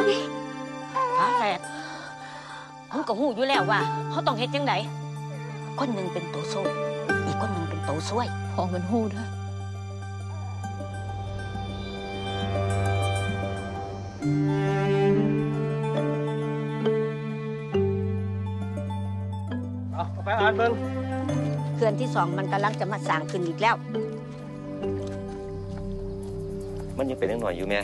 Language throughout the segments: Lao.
ຝາແຝດ ມຶງກໍຮູ້ຢູ່ແລ້ວວ່າເຮົາຕ້ອງເຮັດຈັ່ງໃດ. ຄົນໜຶ່ງເປັນໂຕໂຊກ ອີກຄົນໜຶ່ງເປັນໂຕຊວຍ. ພໍ່ມັນຮູ້ເດີ. ເອົາ ເອົາໄປອ່ານເບິ່ງ. ເຮືອນທີສອງມັນກຳລັງຈະມາສ້າງຂຶ້ນອີກແລ້ວ. ມັນຍັງເປັນເດັກນ້ອຍຢູ່ແມ່.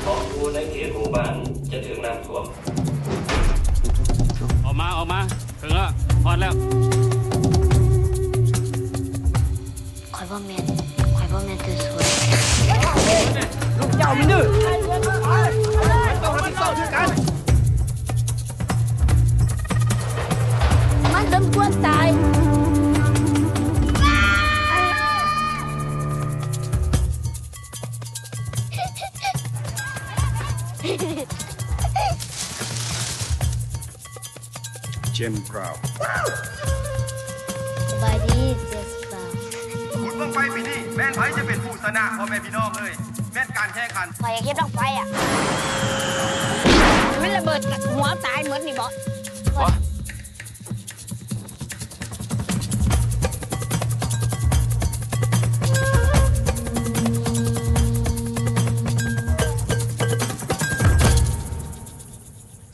ຂອງຢູ່ໃນເຂດໝູ່ບ້ານຈະຖືກນ້ຳຖ້ວມ. ອອກມາ ອອກມາ ເຖິງແລ້ວ ຮອດແລ້ວ. ຂ້ອຍບໍ່ແມ່ນ ຂ້ອຍບໍ່ແມ່ນໂຕຊວຍ. ລູກເຈົ້າມັນດື້ ມັນຕ້ອງຮັບຜິດຊອບຄືກັນ. ມັນສົມຄວນຕາຍ. ເຈມບຣາວ. ສະບາຍດີ ເຈມບຣາວ. ບຸນບັ້ງໄຟປີນີ້ ແມ່ນໃຜຈະເປັນຜູ້ຊະນະ ພໍ່ແມ່ພີ່ນ້ອງເອີຍ? ແມ່ນການແຂ່ງຂັນ. ຂ້ອຍຢາກເຮັດບັ້ງໄຟອະ. ມັນລະເບີດຫົວຕາຍໝົດນີ້ບໍ?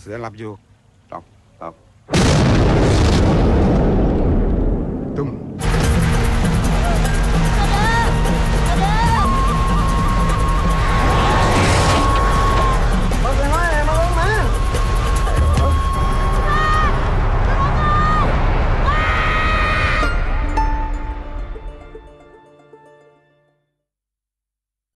ເສືອຫຼັບຢູ່.